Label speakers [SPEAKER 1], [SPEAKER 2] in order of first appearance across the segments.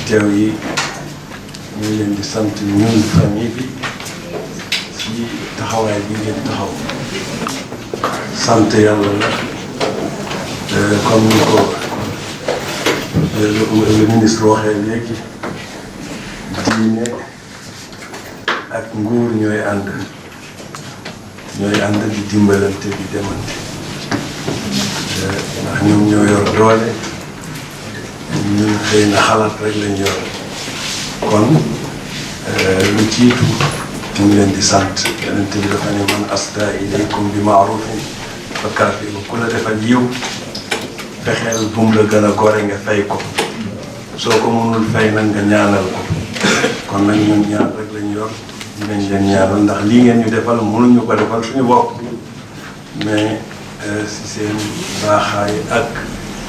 [SPEAKER 1] teew yi ñu ngi leen di sant ñun famille bi ci taxawaay bi ngeen taxaw sant yàlla la comme ni ko le ministre waxee léegi diine ak nguur ñooy ànd di dimbalante di demante ndax ñoom ñoo yor doole ñun xëy na xalaat rek lañ yor kon lu jiitu ñu ngi leen di sant yonent bi dafa ne man asda ilaykum bi maarufin fa kaafiru ku la defal yiw fexeel bu mu la gën a gore nga fay ko soo ko mënul fay nag nga ñaanal ko kon nag ñun ñaan rek lañ yor dinañ leen ñaanal ndax lii ngeen ñu defal mënuñu ko defal suñu bopp mais si seen baaxaay ak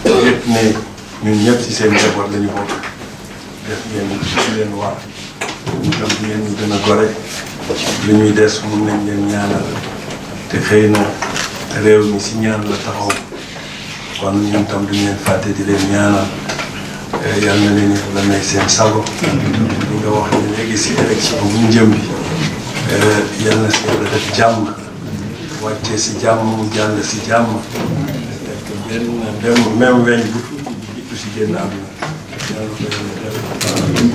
[SPEAKER 1] yëpp ne ñun ñëpp si seen njaboot la ñu bokk def ngeen ci leen war ñu tam ngeen ñu gën a gore li ñuy des mun nañ leen ñaanal te xëy na réew mi si ñaan la taxaw kon ñun tam duñ leen fàtte di leen ñaanal yal na leen la may seen sago li nga wax ne léegi si élection bu ñu jëm bi yal na si yàlla def jàmm wàccee si jàmm jàll si jàmm benn même weñ bu tuuti du si génn am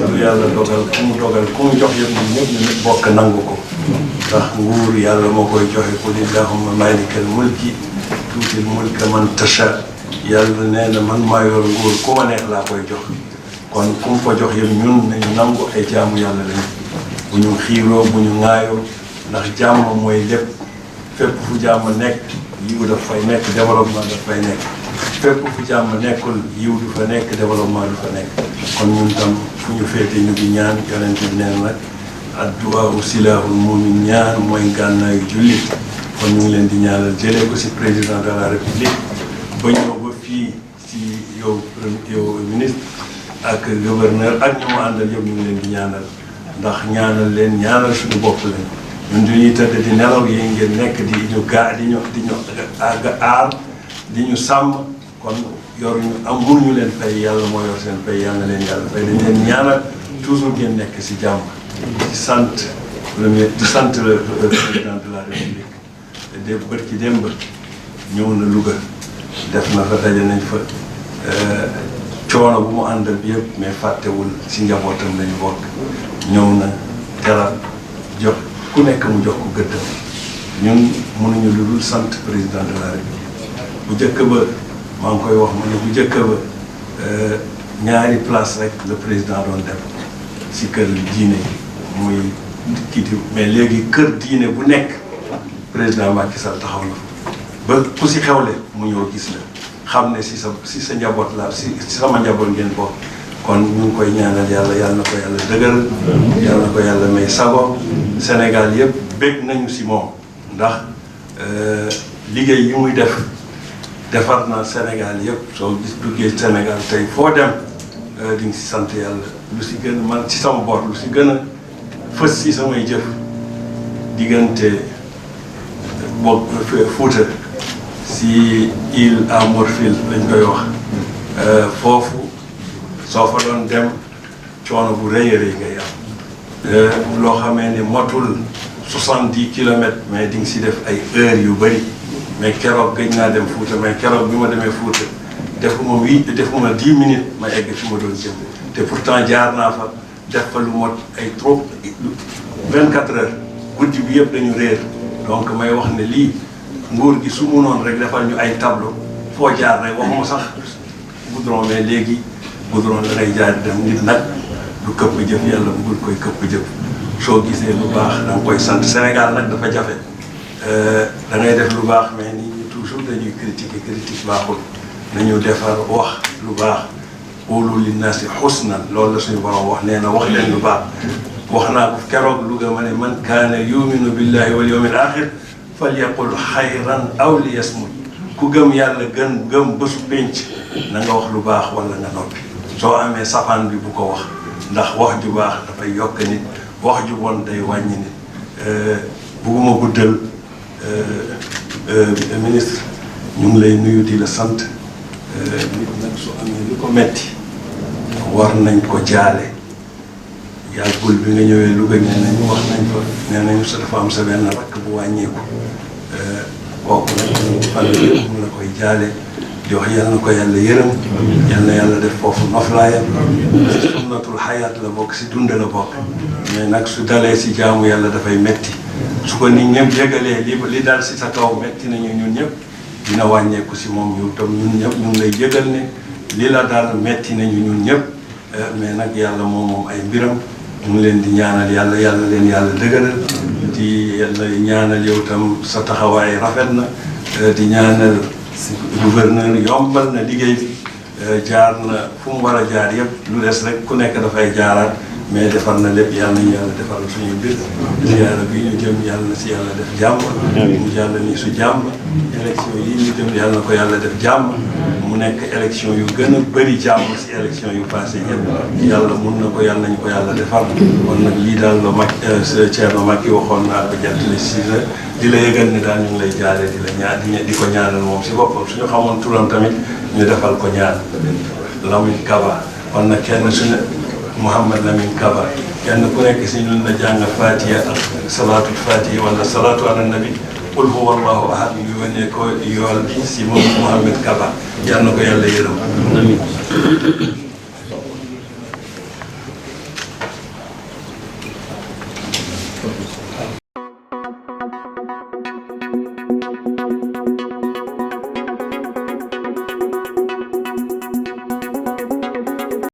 [SPEAKER 1] na yàlla dogal ku mu jox yëpp ñun ñëpp ñu bokk nangu ko ndax nguur yàlla moo koy joxe qul illahumma malikal mulki tuutil mulka man tasha yàlla nee na man maa yor nguur ku ma neex laa koy jox kon ku mu ko jox yëpp ñun nañu nangu ay jaamu yàlla lañu bu ñu xiiroo bu ñu ŋaayoo ndax jàmm mooy lépp fépp fu jàmm nekk yiw daf fay nekk développement daf fay nekk fépp fu jàmm nekkul yiw du fa nekk développement du fa nekk kon ñun tam fu ñu féete ñu ngi ñaan yonent bi neen nag addu'a silaahul mu'min ñaan mooy gànnaayu jullit kon ñu ngi leen di ñaanal jëlee ko si président de la république ba ñëw ba fii si yow ministre ak gouverneur ak ñu mu àndal yëpp ñu ngi leen di ñaanal ndax ñaanal leen ñaanal suñu bopp leen ñun du ñuy tëdd di nelaw yi ngeen nekk di ñu aar di ñu sàmm kon yor ñu am mënuñu leen fay yàlla moo yor seen fay yàlla leen yàlla fay dañ leen ñaanal toujours ngeen nekk si jàmm di sant le président de la république de bërki démb ñëw na Louga def na fa daje nañ fa coono bu mu àndal bi yëpp mais fàttewul si njabootam lañu bokk ñëw na teral jox ku nekk mu jox ko gëddam ñun mënuñu lu dul sant président de la république bu njëkk ba maa ngi koy wax mu ne bu njëkk ba ñaari place rek le président doon dem si kër diine muy kii di mais léegi kër diine bu nekk président Macky Sall taxaw na ba ku si xewle mu ñëw gis la xam ne si sa njaboot la si sama njaboot ngeen bokk kon ñu ngi koy ñaanal yàlla na ko yàlla dëgëral yàlla na ko yàlla may sago Sénégal yëpp bég nañu si moom ndax liggéey yi muy defar na Sénégal yëpp soo gis duggee Sénégal tey foo dem di nga si sant yàlla lu si gën man ci sama boor lu si gën a fës si samay jëf diggante boog Fuuta si île à Morphil lañ koy wax foofu soo fa doon dem coono bu rëy a rëy ngay am loo xamee ne motul 70 kilomètres mais di nga si def ay heures yu bëri mais keroog gëj naa dem Fuuta mais keroog bi ma demee Fuuta defuma 10 minutes ma egg fi ma doon jëm te pourtant jaar naa fa def fa lu mot ay trop 24 heures guddi bi yëpp dañu réer donc may wax ne lii nguur gi su munoon rek defal ñu ay tableau foo jaar rek waxuma sax goudron mais léegi goudron da ngay jaar dem nit nag du këpp jëf yàlla bugul koy këpp jëf soo gisee lu baax da nga koy sant Sénégal nag dafa jafe da ngay def lu baax mais nit ñi toujours dañuy critique baaxul nañu defar wax lu baax qulu linnaasi husnan loolu la suñu borom wax nee na wax leen lu baax wax naa ko keroog Louga ma ne man kaana yuminu billahi wal yawmil axir falyaqul xayran aw liyasmut ku gëm yàlla gëm bésu pénc na nga wax lu baax wala nga noppi soo amee safaan bi bu ko wax ndax wax ju baax dafay yokk nit wax ju bon day wàññi nit bugguma guddal ministre ñu ngi lay nuyu di la sant nit nag su amee lu ko metti war nañ ko jaale yàggul bi nga ñëwee Louga nee nañu wax nañ fa nee nañu sa dafa am sa benn rakk bu wàññeeku kooku nag fan yëpp mu la koy jaale di wax yal na ko yàlla yërëm yal na yàlla def foofu noflaayam sunnatul xayaat la bokk si dund la bokk mais nag su dalee si jaamu yàlla dafay metti su ko nit ñëpp yëgalee li dal si sa kaw metti nañu ñun ñëpp dina wàññeeku si moom ñu tam ñun ñëpp ñu ngi lay yëgal ne li la daal metti nañu ñun ñëpp mais nag yàlla moom ay mbiram ñu ngi leen di ñaanal yàlla leen yàlla dëgëral di yàlla ñaanal yow tam sa taxawaay rafet na di ñaanal gouverneur yombal na liggéey bi jaar na fu mu war a jaar yëpp lu des rek ku nekk dafay jaaraat mais defar na lépp yàlla nañu yàlla defal suñu mbir ziyaara bi ñu jëm yàlla na si yàlla def jàmm mu yàlla ni su jàmm élection yi ñu jëm yàlla na ko yàlla def jàmm mu nekk élection yu gën a bëri jàmm si élection yu passé yëpp yàlla mun na ko yàlla nañu ko yàlla defal kon nag lii daal la mag Thierno Macky waxoon naa ko jàttali si la di la yëgal ne daal ñu ngi lay jaale di la di ko ñaanal moom si boppam suñu xamoon turam tamit ñu defal ko ñaan Lamine Kaba kon nag kenn suñu Mouhamad Lamine Kaba kenn ku nekk si ñun la jàng Fatiha ak salaatul Fatiha wala salaatu ala nabi qul huwa allahu ahad yu wane ko yool bi si moom Mouhamad Kaba yal na ko yàlla yërëm.